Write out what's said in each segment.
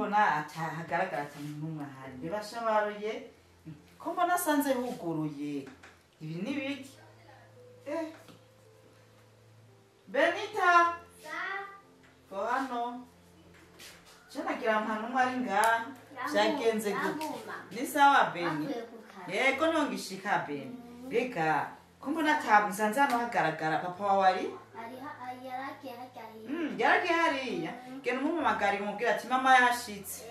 mbona atahagaragara ata muntu n'umwe ahari? Mbebasha baruye ko mbona asanze huguruye, ibi ni biki? Benita, ko hano je nagira nta n'umwe ari ngaha, vyagenze gute? Ni sawa Beni? Yego nongishika Beni. Mbega ko mbona nsanze hano hagaragara, papa wawe ari? Yaragiye hariya. Genda umuhamagare umubwire ati mama yashitse.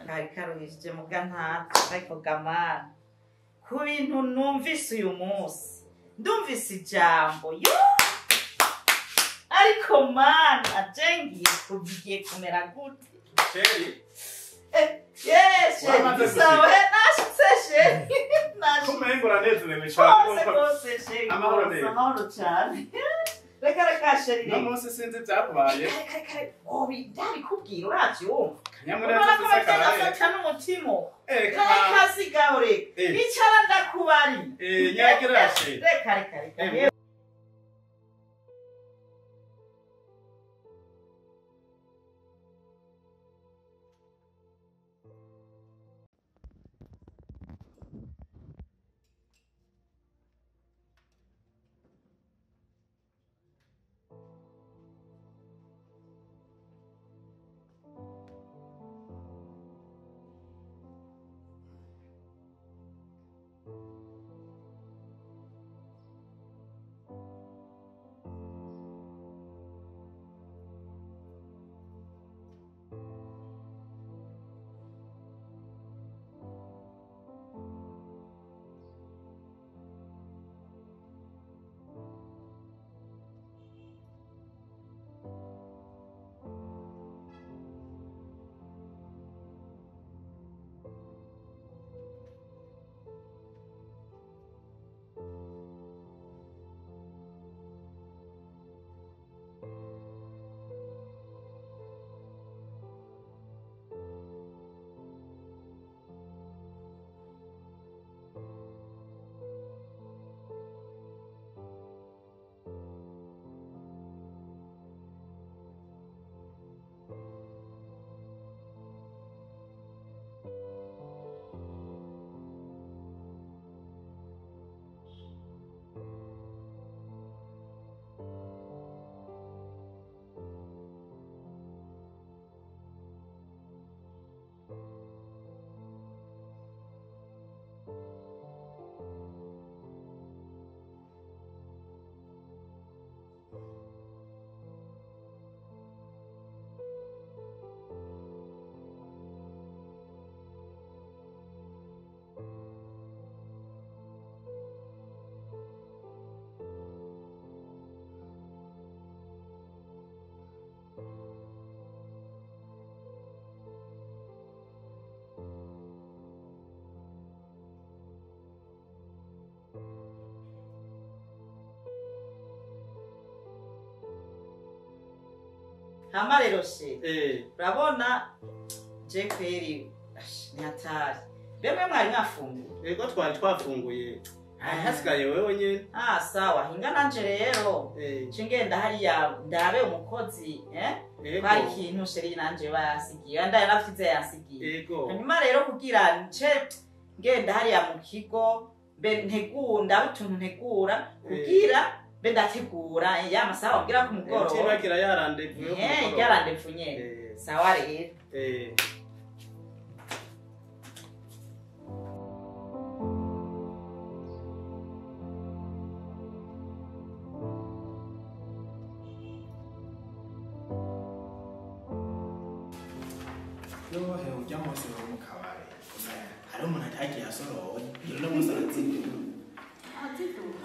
Kari karuhishije muga ntazi ariko gamana ku bintu numvise uyu munsi, ndumvise ijambo yo ariko mana je ngiye kumera gute? Chéri. Yes, chéri. Sawa, nashitse chéri. Kumengo uranezerewe cane. Rwose chéri. Amahoro neza. Amahoro cane. Reka reka chéri. No munsi sinzi ivyakubaye. Reka reka reka. Obi, ndabikubwira uravyumva. Kanyamuneza ufise akarere. Afata n'umutima. Reka sigaho reka. Icara ndakubari. Nyagira chéri. Reka reka reka. Hama rero she, urabona je kweri ni hatari. Bemwe mwari mwafunguye? Yego twari twafunguye. Hasigaye wewe nyene. Ah sawa, hinga nanje rero. Nce ngenda hariya ndabe umukozi, Hari ikintu chéri nanje bayasigiye. Ndaye nafite yasigiye. Hanyuma rero kugira nce ngenda hariya mu kigo mbe ntegura ndabe utuntu ntegura kugira mbe ndategura ya masaha wabwira ku mugoroba. Tibagira ya rendez-vous yo ku mugoroba. Ya rendez-vous nyene. Sawa rero. Yohe ujya munsi wo mu kabare. Gusa hari umuntu atagiye asoroye. No munsi aratsindiwe. Atsiduka.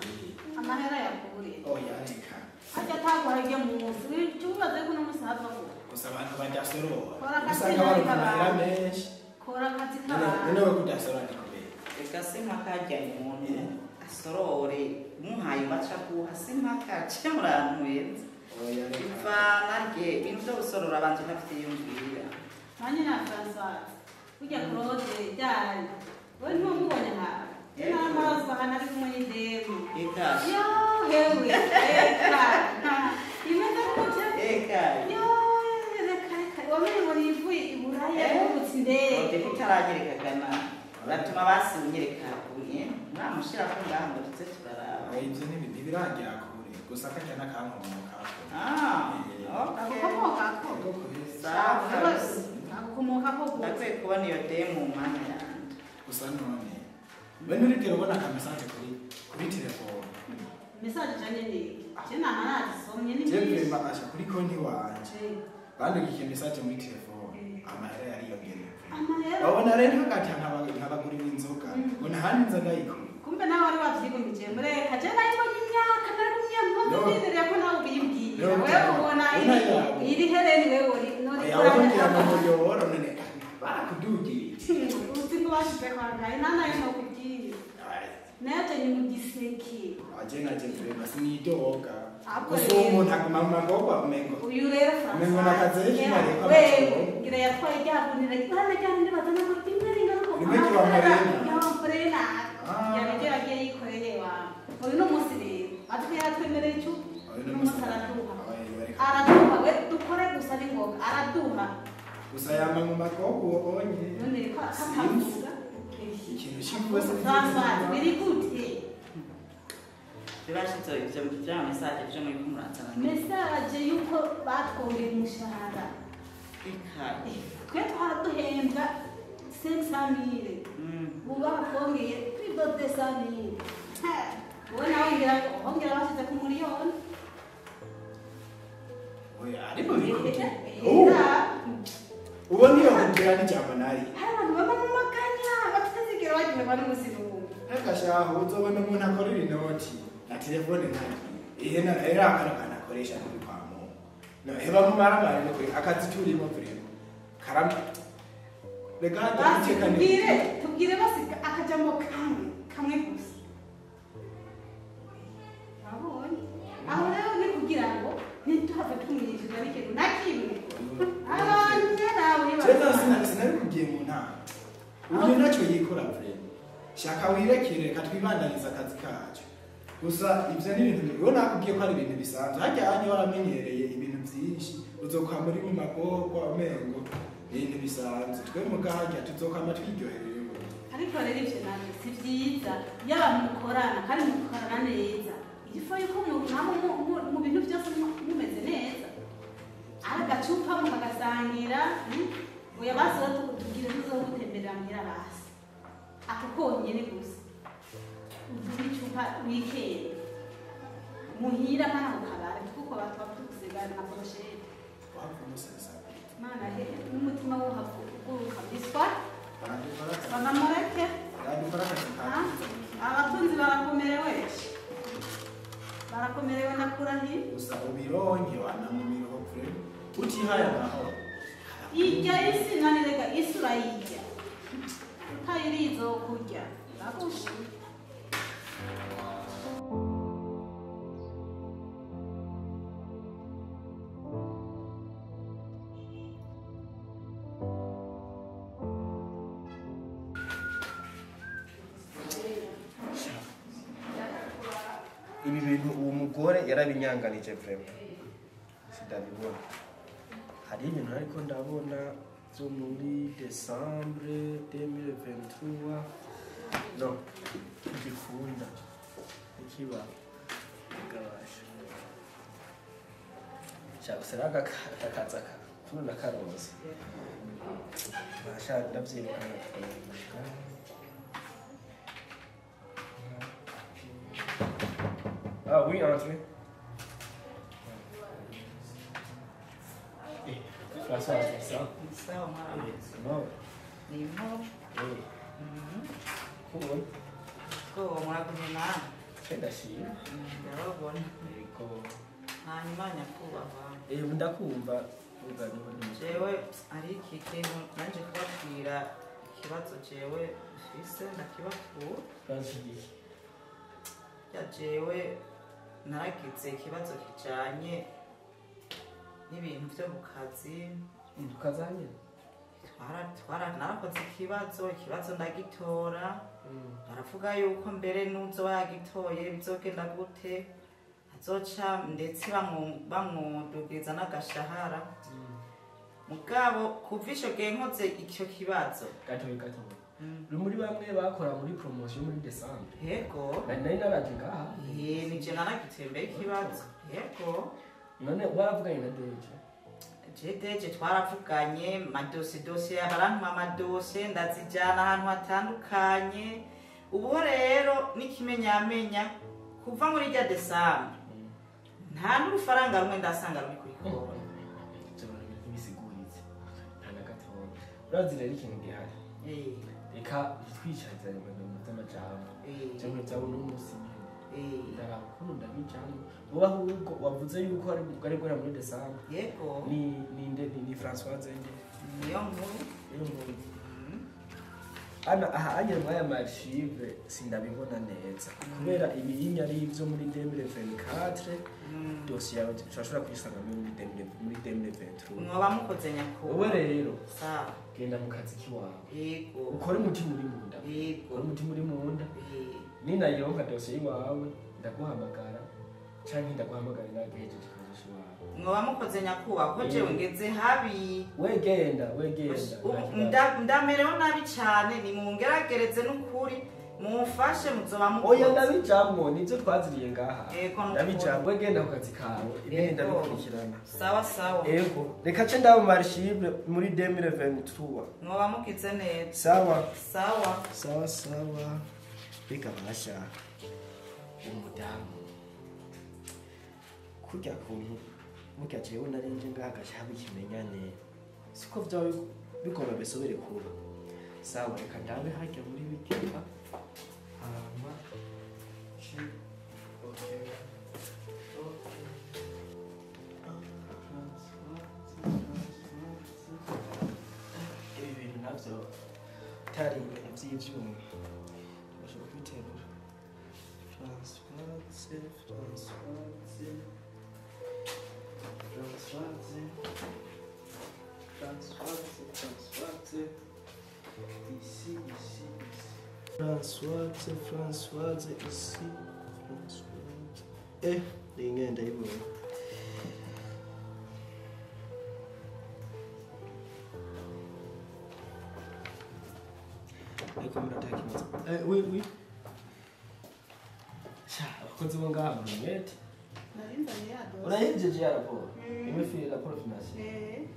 Amahera yakuburiye. Oya reka. Ajya ataguha iryo munsi. Tubaze ko no munsi hava ko. Gusa abantu badasorora. Kora akazi Usanga baronka k'abantu. amahera menshi. Kora akazi k'abantu. None we kudasorora ni kubera. Reka se mpaka umuntu asorore umuhaye baca guha se mpaka ce murantu heza. Oya reka. Ivana rye ibintu byo gusorora abantu ntafite yumvira. Nanjye na Françoise. Burya Claude ryari. Wowe ntiwamubonye hawe. N'amaraso hano ari kumwe n'idemu. Eka. Yo hewe. Eka. Imeze gute? Eka. Yo reka reka. Wamenye ngo nivuye i Buraya yubutse indege. Utaranyereka batuma basinyereka uye mwamushira ko ngaha ngo tuze turaraba. Ibyo ntibirangira kure gusa kajya n'akankomoka. Ah, okay. Agukomoka ko. Ndakwiye kubona iyo demu mana yanjye. Gusa none we nturigera ubona aka message kuri telefone. Message janye ni je naranazisomye ni byinshi. Je mbasha kuri konti wanje. Bandikiye message muri telefone amahera yariyongereye. Babona rero hagati nk'abagurira inzoga ngo ntahandi nza ndayikura. Kumbe nawe wari wavyigumije mureka je nayibonye imyaka naragumye mvuze ko nawe ubimbwira. Wewe ubona iri hereni wewe uri none urabona ngo muyoboro none barakudugiye. Uzi ko bashize kwa ngaye nanayo nokubwira. Naje ni mu giseke. Aje naje vrema sinidoga. Gusa umuntu aguma mu magorwa umengo. Uyu rero Francois. Umengo nakaze kimare kwa. Wewe ngira yatwaye ryagunira bana cyane ndibatana ko rimwe ringana ko. Rimwe kiba marena. Yamurena. Yabigera agiye yikoreye wa. Uyu no munsi rero atwe yatwemereye cyo. Uyu munsi araduha. Araduha we dukore gusa ni ngoga araduha. Gusa yamba mu magorwa onye. None ko akavuga. Ikintu cy'ubwose Francois biri gute? Bibashitse ibyo bya message byo muri kumuratana. Message yuko batwongeye umushahara. Eka. Twe twaraduhembwa 500,000. Ubu batwongeye kuri 200,000. Wowe nawe ngira hongera bashize ku miliyoni. Oya ariko bikute. Ubu niyo kugira n'ijambo nari. Hari abantu baba mu maganya batazigera bagiheba n'umusizi. Reka shaho uzobona umuntu akorera inoti na telefone ntagiye. Ihe na era akana kanakoresha kuri kwa mu. No heba mu maramare no kuri akazi turimo vrema. Karam. Reka ndatekane. Tubwire basi akajambo kamwe gusa. Wabonye? Aho rero ni kugira ngo ntituhave tumwishyuza n'ikintu na kimwe. Abantu nawe baba. Sinabikubwiye mu ntara. Uyu nacyo yikora vrema. Shaka wirekere reka twibandaniza akazi kacu. Gusa ibyo ni ibintu bigo nakubwiye ko ari ibintu bisanzwe. Hajya hanyu waramenyereye ibintu byinshi uzokwama uri mu magorwa umengo ni ibintu bisanzwe. Twe mugahajya tuzokwama twiryohereye. Ariko rero ibyo nabyo si byiza yaba mukorana kandi mukorana neza. Igifo yuko mu bintu byose mumeze neza. Ari agacupa mukagasangira oya basi tubwire tuzogutemberera muhira basi. Ako konyene gusa. Uduha icupa weekend. Muhira kana ukabara kuko abantu batusigana na prochette. Mana he n'umutima wo hafuguruka biswa. Bamamureke. Abatunzi barakomerewe. Barakomerewe nakurahi. Gusa ubironke wana mu miroho kure. Utihaye amahoro. Ijya isi nani reka isura ijya. Utayirizo kurya. Bakushi. Ibi bintu uwo mugore yarabinyanganije vraiment. Sidabibona. Hari ibintu ariko ndabona byo muri Decembre 2023. No, gikunda. Ikiba. Gabasha. Shaka seraga kakazaka. Kuno nakaroze. Basha ndavyirukana. Ah oui, entrez. Eh, François, c'est ça? Ça, moi. C'est bon. Ni mo. Eh. Cool. Ko muragumye Ndashima. Ndababona. Yego. Hanyuma nyakubahwa. Eh, ndakumva uvuga niho. Jewe ari iki kintu nanje kubabwira ikibazo jewe mfise ndakibakura. Ikibazo giki? Ya jewe naragize ikibazo kijanye n'ibintu byo mu kazi. Ukazanye? Twara narakoze ikibazo ndagitora. Baravuga yuko mbere n'uzoba yagitoye bizogenda gute azoca ndetse bamwudugiriza n'agashahara. Mugabo kuva ico gihe nkoze icyo kibazo gatoyi gatoyi. Uri muri bamwe bakora muri promotion muri December. Yego. Nari naraje ngaha. Nije naragitembeye ikibazo. Yego. None waravuganye na Deje? Deje twaravuganye madosiye barampa amadosiye ndazijyana ahantu hatandukanye. Ubu rero n'ikimenyamenya kuva muri rya December nta n'urufaranga rumwe ndasanga ruri kuri konti. Ibyo bintu ntibisiguritse nta na gatoya. Urazi rero ikintu gihari. Reka twicarizanye mu bintu by'amajambo. Cyangwa byabo n'umunsi nyine. Ndarakunda bijambo. Wowe ahubwo wavuze yuko ari guhera muri December. Yego. Ni Françoise nde? Niyo nkuru. Niyo nkuru. Ana aha anye mwaya archive sindabibona neza. Kubera ibiyinya ari ivyo muri 2024 dossier yawe turashobora kuyisanga muri 2023. Mwoba mukoze nyakubahwa. Wowe rero sawa genda mu kazi kiwawe. Yego. Ukore umutima uri munda. Yego. Ukore umutima uri munda. Ninayironka dossier iwawe ndaguhamagara canke ndaguhamagara nagejeje ikibazo ciwawe. Mwoba mukoze nyakubahwa ko jewe ngeze habi. Wegenda. Ndamerewe nabi cane nimungeragereze n'ukuri mumfashe muzoba mukoze. Oya ndabijamwo nivyo twaziriye ngaha. Ndabijamwo wegenda ku kazi kawe ibindi ndabikurikirana. Sawa sawa. Ego reka ce ndaba mu archive muri 2023. Mwoba mukize neza. Sawa. Sawa. Sawa sawa. Reka basha umudamu kurya kuntu burya jewe narinje ngaha gashaka ikimenyane siko vyawe bigomba bisubire kuba. Sawa reka ndabe harya muri bigeka hama ci okay. Ibi bintu navyo tari ivy'ivyuma bashobora kubiterura. Françoise ici Françoise ici Françoise ingenda ibonye. Ariko muratakimaze. Oui oui. Sha abakozi bo ngaha mwete. Urahejeje ya raporo. Imwe fi raporo financière.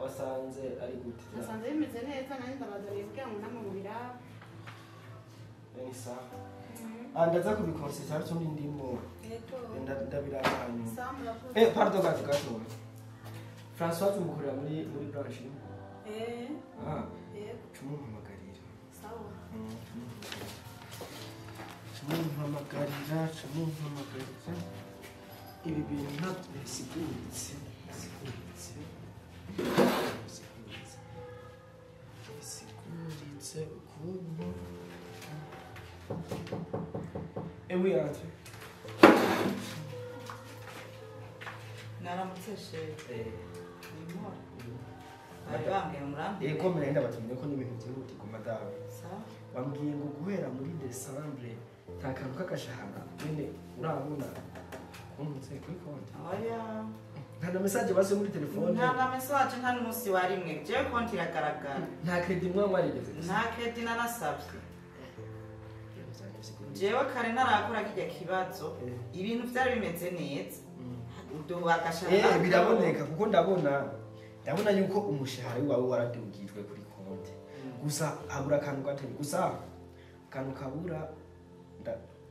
Wasanze ari gute? Nasanze bimeze neza nari ndabazaniye kugira ngo namwe mubirabe. Ni sawa. Ndaza kubikonsesa ariko ndimo. Yego. Ndabiraba hanyuma. Sawa murakoze. Pardon gato gato. Françoise mukorera muri branche imwe. Yego. Cumumpamagarira. Sawa. Cumumpamagarira. Ibi bintu ntabwo bisiguritse. Bisiguritse ukuntu. Oui, entre. Naramutse shefe. Nimora. Bari bambwiye murambi. Yego murenda batumye ko n'ibintu byihutirwa madamu. Sawa. Bambwiye ngo guhera muri December nta kantu k'agashahara nyene urabona kuntse kuri konti. Oya. Nta na message base muri telefone. Nta na message nta n'umunsi wa rimwe. Jewe konti iragaragara. Nta credit mwa mwarigeze gusa. Nta credit nanasabye. Jewe kare narakora kijya kibazo ibintu byari bimeze neza. Uduha biraboneka kuko ndabona yuko umushahara wawe waradugijwe kuri konti. Gusa habura akantu gatari gusa akantu kabura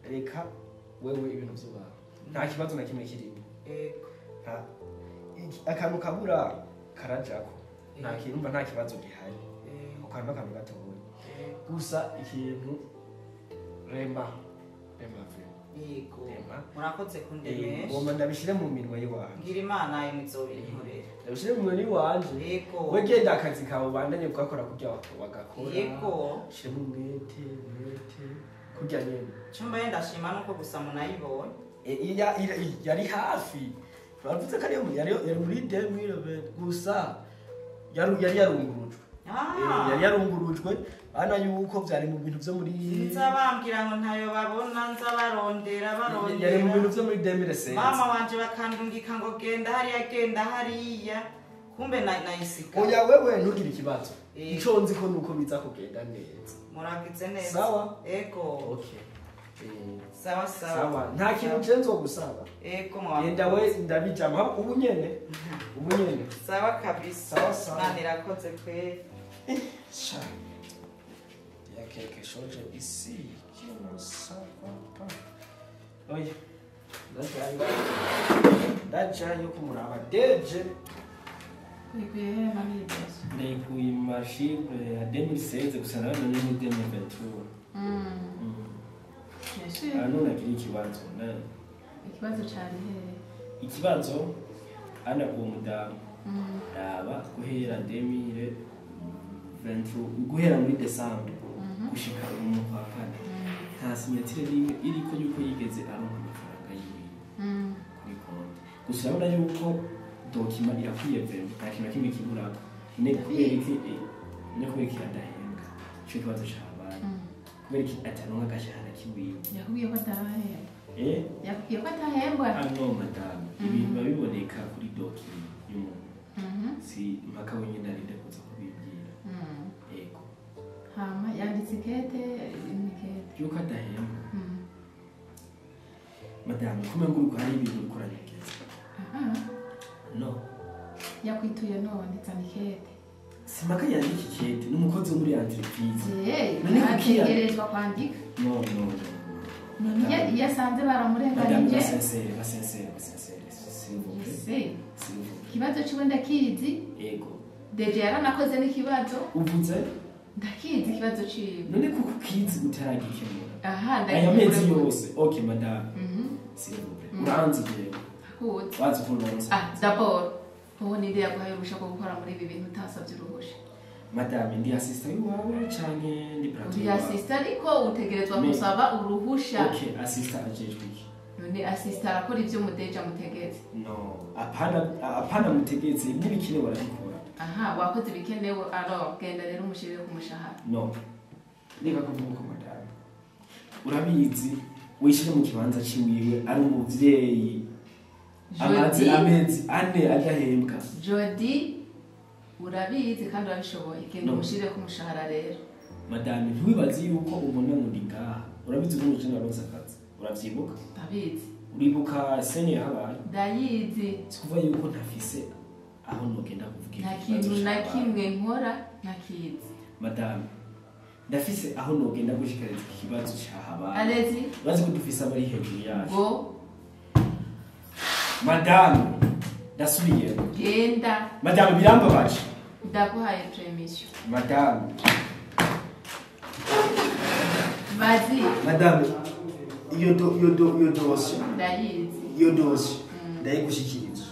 reka wewe ibintu by'abantu nta kibazo na kimwe kirimo. Nta akantu kabura karajako nta kintu nta kibazo gihari. Akantu akantu gatoya gusa ikintu rema Yego. Murakoze kundemesha. Ngoma ndabishire mu minwe yiwanje. Ngira Imana imizobinkorera. Ndabishire mu minwe yiwanje. Yego. Wegenda akazi kawe bandanye ugakora kurya wagakora. Yego. Shiremo umwete kurya nyene. Cumba yenda shima nuko gusa munayibonye. Yari hafi. Bavuze ko ari yari muri 2020 gusa yari yarungurujwe. Yari yarungurujwe Ana yuko vyari mu bintu vyo muri Nzabambwira ngo ntayo babona nzabarondera barondera. Yari mu bintu vyo muri 2016. Mama wanje bakandungika ngo genda hariya genda hariya. Kumbe nayisiga. Oya wewe ntugire ikibazo. Ico nzi ko nuko biza kugenda neza. Muragize neza. Sawa? Ego. Okay. Sawa sawa. Sawa. Nta kintu cenzo gusaba. Ego mwa. Genda we ndabijama ubu nyene. Ubu nyene. Sawa kabisa. Sawa sawa. Nani rakoze kwe. Sha. Il y a quelque chose ici qui ne ça va pas. Oya. Ndajayo kumuraba deje. Nikuye he mami Yesu? Nikuye machine ya 2016 gusa nawe none ni 2023. Yesu. Ano nagira ikibazo na. Ikibazo cyari he? Ikibazo ana uwo mudamu. Raba guhera 2023 guhera muri December gushika mu kwa kane. Nta signature n'imwe iriko yuko yigeze aronka amafaranga yiwe. Kuri konti. Gusa urabona yuko dokima irakwiye vema nta kintu na kimwe kiburako. Ne kubera iki adahembwa. Ico kibazo cabaye. Kubera iki ataronka agashahara kiwiwe. Yakubwiye ko atahembwa. Yakubwiye ko atahembwa. Ano madame, ibintu biba biboneka kuri dokima y'umuntu. Si mpaka wenyine arinde kuza kubibwira. Ego. Hama yanditse ikete imikete. Yuko adahembwa. Madame, kumbe ngo hari ibintu bikoranyegeza. No. Yakwituye none zanikete. Simaka yandika ikete n'umukozi wo muri entreprise. None ategerezwa kwandika? No no no. None yasanze baramurenganije. Madame, sincère, s'il vous plaît. Ikibazo ciwe ndakizi. Ego. Deje yaranakoze n'ikibazo. Uvuze? Ndakizi ikibazo ciwe. None kuko ukizi utaragikemura. Aha, ndakimura. Aya mezi yose. Okay, madame. S'il vous plaît. Uranzi jewe. Kuzi. Wazi ukuntu uranzi. Ah, d'abord. Wowe ninde yaguhaye uruhusha rwo gukora muri ibi bintu utasabye uruhusha? Madame, ndi assistant wawe canke ndi patron? Ndi assistant ariko utegerezwa gusaba uruhusha. Okay, assistant ajejwe iki? None assistant arakora ivyo mudeja mutegetse. No, apana mutegetse n'ibikenewe arabikora. Aha, wakoze ibikenewe alors genda rero umushirire ku mushahara. No. Reka kuvuga uko madame. Urabizi wishire mu kibanza ciwiwe ari umuvyeyi. Amazi amezi ane adahembwa. Jody urabizi kandi urabishoboye genda umushirire ku mushahara rero. Madame, ntiwibaze yuko ubona muri ngaha. Urabizi ko umujene aronse akazi. Uravyibuka? Ndabizi. Uribuka sene yahabaye? Ndayizi. Sikuva yuko ntafise aho nogenda kuvuga. Nta kintu na kimwe nkora ntakizi. Madame, ndafise aho nogenda gushikariza ikibazo cyahabaye. Alezi. Urazi ko dufise abari hejuru yacu. Go. Madame, ndasubiye. Genda. Madame, birambabaje. Ndaguhaye permission. Madame. Vas-y. Madame, iyo dossier. Ndayizi. Iyo dossier. Ndayigushikiriza.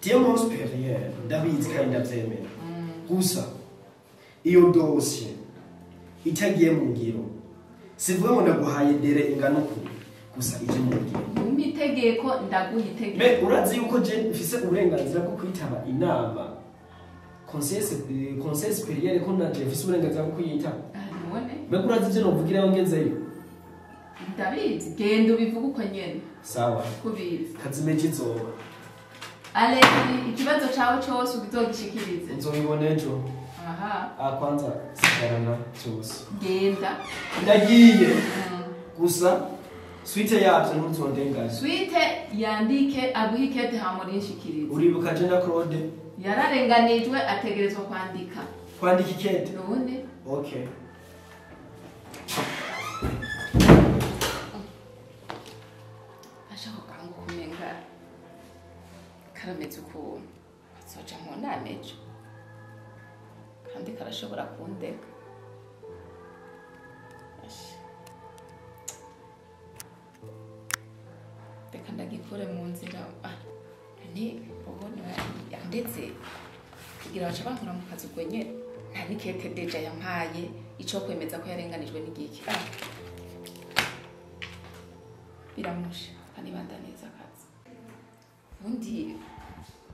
Tiens mon supérieur, ndabizi kandi ndavyemera. Gusa iyo dossier itagiye mu ngiro. Sivuga ngo ndaguhaye dere ingano ku gusa ije mu ngiro. Umitegeko ndaguha itegeko. Me urazi yuko je mfise uburenganzira bwo kwitaba inama. Conseil supérieur ko naje mfise uburenganzira bwo kwitaba. None? Mbega urazi ivyo novugirayo ngezeyo? Ndabizi, genda ubivuge uko nyene. Sawa. Kubizi. Kazimeje izoba. Alezi, ikibazo cawe cose uzogishikirize. Nzobibona ejo. Aha. Ah, kwanza sigarana cyose. Genda. Ndagiye. Gusa suite yavyo ntuzondengaje. Suite yandike aguhe ikete hamurinshikirize. Uribuka je na Claude? Yararenganijwe ategerezwa kwandika. Kwandika ikete? None. Okay. Ashaka kangu kumenga karameze ukuntu azoja mu nama ejo kandi karashobora kundeka. Reka ndagikure mu nzira. Ni ubona yandetse kugira baca bankura mu kazi ubwo nyene nta n'ikete deja yampaye ico kwemeza ko yarenganijwe n'igiki. Biramusha kandi bandaneza akazi. Ubundi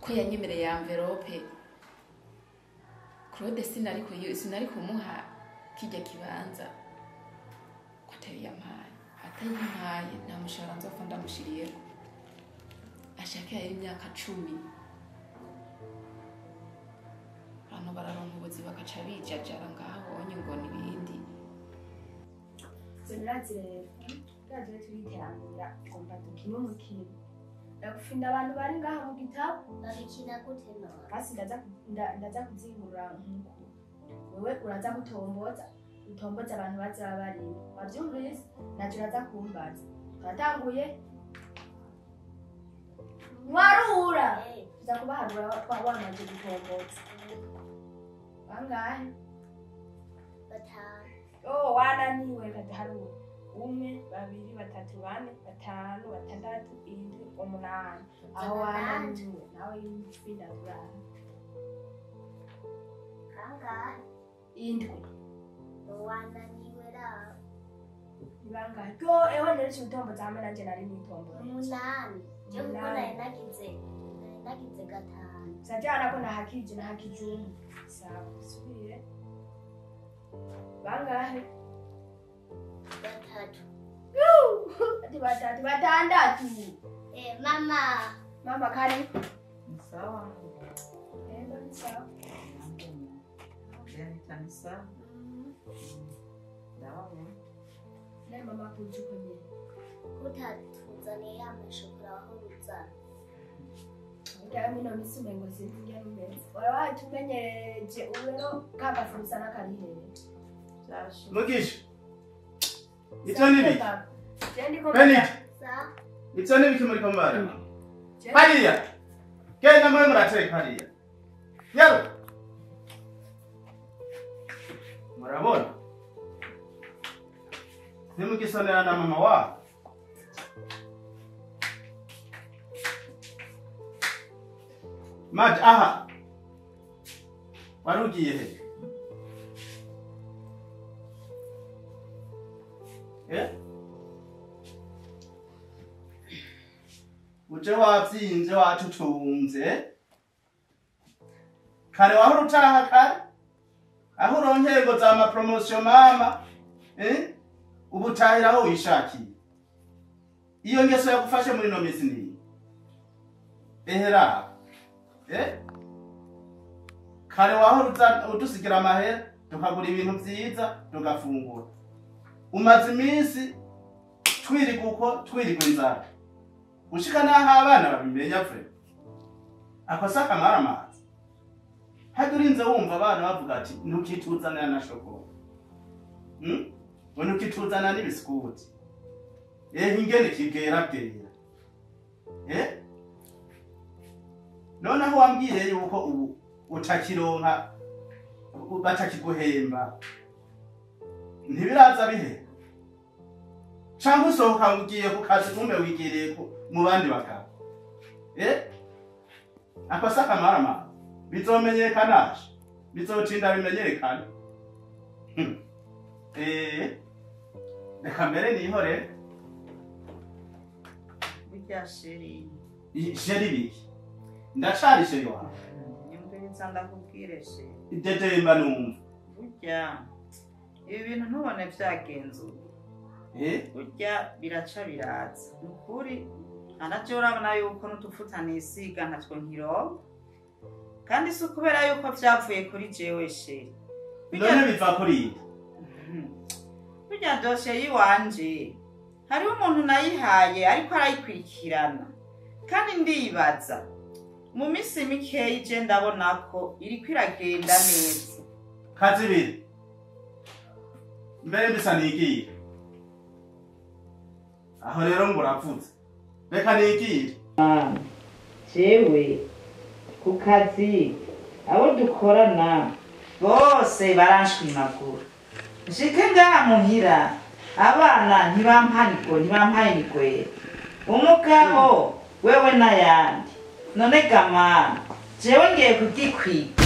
ko yanyemereye envelope Claude sinari kumuha kijya kibanza ko atari yampaye, atayimpaye nta mushahara nzopfa ndamushiriyeko. Ashaka yari imyaka 10. Abantu bararonka ubuzi bagaca bijajara ngaho onye ngo nibindi. Urazi rero turaje turiteranira ugomba dukine umukino. Ndagufinda abantu bari ngaha mu gitabo babikina gute none? Basi ndaza kuzingurura nkuko wewe uraza gutomboza utomboza abantu bazaba barimo. Wavyumvise? Naje uraza kumbaza. Twatanguye warura uza kubaharura wamaze gutomboza. Bangahe? Batanu. Oh, wananiwe kadaharura. 1, 2, 3, 4, 5, 6, 7, 8. Aho wananiwe nawe imfinda turara. Kangahe? 7. Wananiwe ra. Bangahe? Ko eho nari utomboza hamwe nanje nari nitomboza. 8. Je kuko nari nagize 5. Sajana ko nahakije nahakije. Sawa, subire. Bangahe? 3. Ati 3, 6. Mama. Mama kari. Sawa. Ni sawa. Ni sawa. Ndabona. Na mama kuje kwenye. Kutatuzaniye amashokora aho ruzana. Ndabona mino misume ngo sinzi ngene. Ora watumenyereje ubero kagafurusa nakarihe. Mugisha. Ivyo ni biki? Benit. Ivyo ni biki muri komara? Hariya. Genda mwe murateka hariya. Yaro. Murabona? Ntimugisonera na mama wa. Mad aha. Warugiye he? Uje wabyinze watutunze kare wahora utaha kare aho uronkego za ma promotion mama ubutahira aho wishakiye. Iyo ngeso yagufashe muri no minsi ni ehera kare wahora udusigira amahera tukagura ibintu vyiza tugafungura. Umaze iminsi twirigwa uko twirigwa inzara ushika naho abana babimenya vure akosa akamara amazi. Hajya urinze wumva abana bavuga ati ntukituzanira na shokora, ngo ntukituzanira n'ibisikuti, ingene kibwera bwera. Noneho wambwiye yuko ubu utakironka batakiguhemba ntibiraza bihe cyangwa usohoka ugiye ku kazi kumbe wigiriye mu bandi bakaba akosa akamara bizomenyekana bizotinda bimenyekana. Reka mbere nihore burya sheri sheri biki ndacari sheri wawe nyumviriza ndakubwire sheri idedemba numva burya ibi bintu ntubone vyagenzuye. Burya biraca biraza nukuri anavyo urabona yuko n'utufuta nisiga ntatwo nkironka kandi si ukubera yuko vyavuye kuri jewe sheri. None biva kuri iyi burya dosiye yiwanje hariho umuntu nayihaye ariko arayikurikirana kandi ndibaza mu minsi mikeyi je ndabona ko iriko iragenda neza. Kazibiri mbere mbisa nigiye aho rero ngo uravuze reka nigiye. Jewe ku kazi abo dukorana bose baranshwimagura nshike ngaha muhira abana ntibampaye nigwera umugabo wewe n'ayandi none gamana jewe ngiye kugikwiga.